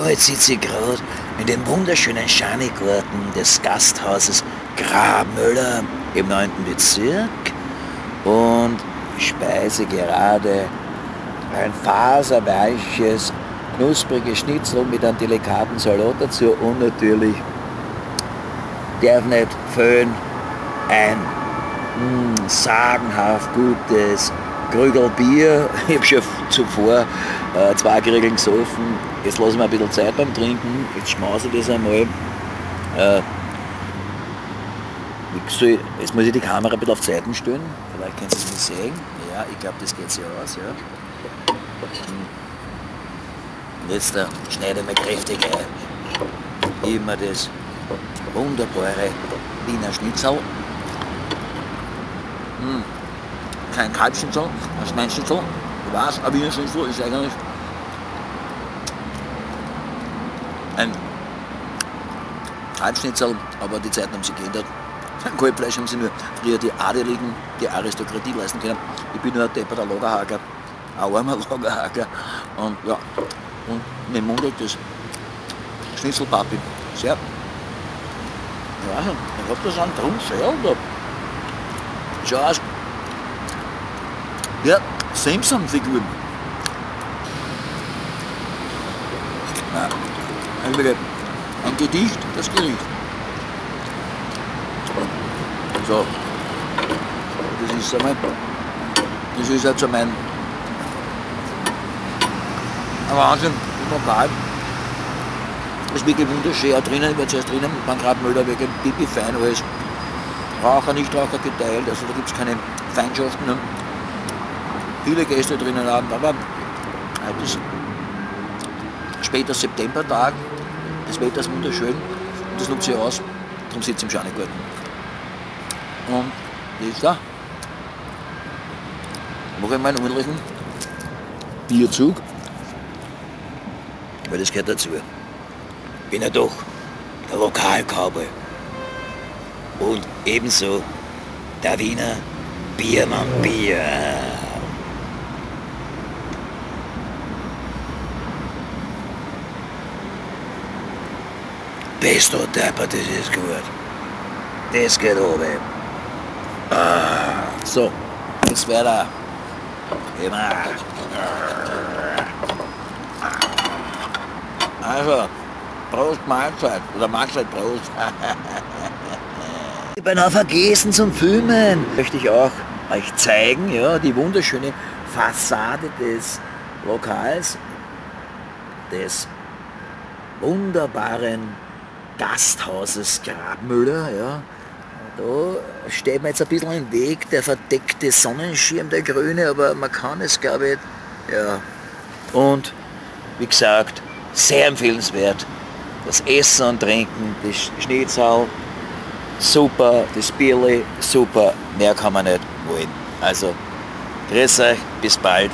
Jetzt sitze ich gerade in dem wunderschönen Schanigarten des Gasthauses Grabmüller im 9. Bezirk und speise gerade ein faserweiches, knuspriges Schnitzel mit einem delikaten Salat dazu und natürlich darf nicht fehlen ein sagenhaft gutes Krügerl Bier. Ich habe schon zuvor 2 Krügeln gesoffen. Jetzt lasse ich mir ein bisschen Zeit beim Trinken. Jetzt schmause ich das einmal. Jetzt muss ich die Kamera ein bisschen auf Seiten stellen. Vielleicht könnt ihr es nicht sehen. Ja, ich glaube, das geht sich aus. Ja. Und jetzt schneide ich mir kräftig ein. Immer das wunderbare Wiener Schnitzel. Kein Kalbschnitzel, ein Schweinschnitzel. Ich weiß, ein Wiener Schnitzel ist eigentlich ein Kalbschnitzel, aber die Zeiten haben sich geändert. Kalbfleisch haben sie nur früher die Adeligen, die Aristokratie leisten können. Ich bin nur ein depperter Lagerhaker, ein armer Lagerhaker. Und ja, und mir mundet das Schnitzelpapi sehr. Ich weiß nicht, ich hab das an Drum sehr, oder? Schau aus. Ja, Simpson-Figuren. Nein, ein Gedicht, das Gericht. So, das ist einmal, das ist jetzt mein Wahnsinn, total. Das ist wirklich wunderschön, auch drinnen, ich war zuerst drinnen, beim Grabmüller, wirklich pipi fein alles. Raucher, Nichtraucher geteilt, also da gibt es keine Feindschaften. Ne? Viele Gäste drinnen haben, aber heute ist später Septembertag, das Wetter ist wunderschön und das nutze ich aus, darum sitze ich im Schanigarten. Und das ist da. Mache ich meinen ordentlichen Bierzug, weil das gehört dazu. Bin ja doch der Lokalcowboy und ebenso der Wiener Biermann Bier. Bist du deppert, das ist gut. Das geht oben. Ah, so, jetzt weiter. Immer. Also, Prost Mahlzeit. Oder Mahlzeit Prost. Ich bin auch vergessen zum Filmen. Möchte ich auch euch zeigen, ja, die wunderschöne Fassade des Lokals, des wunderbaren Gasthauses Grabmüller, ja. Da steht mir jetzt ein bisschen im Weg, der verdeckte Sonnenschirm, der grüne, aber man kann es, glaube ich, ja. Und wie gesagt, sehr empfehlenswert. Das Essen und Trinken, das Schnitzel, super, das Bierli, super, mehr kann man nicht wollen. Also, grüß euch, bis bald.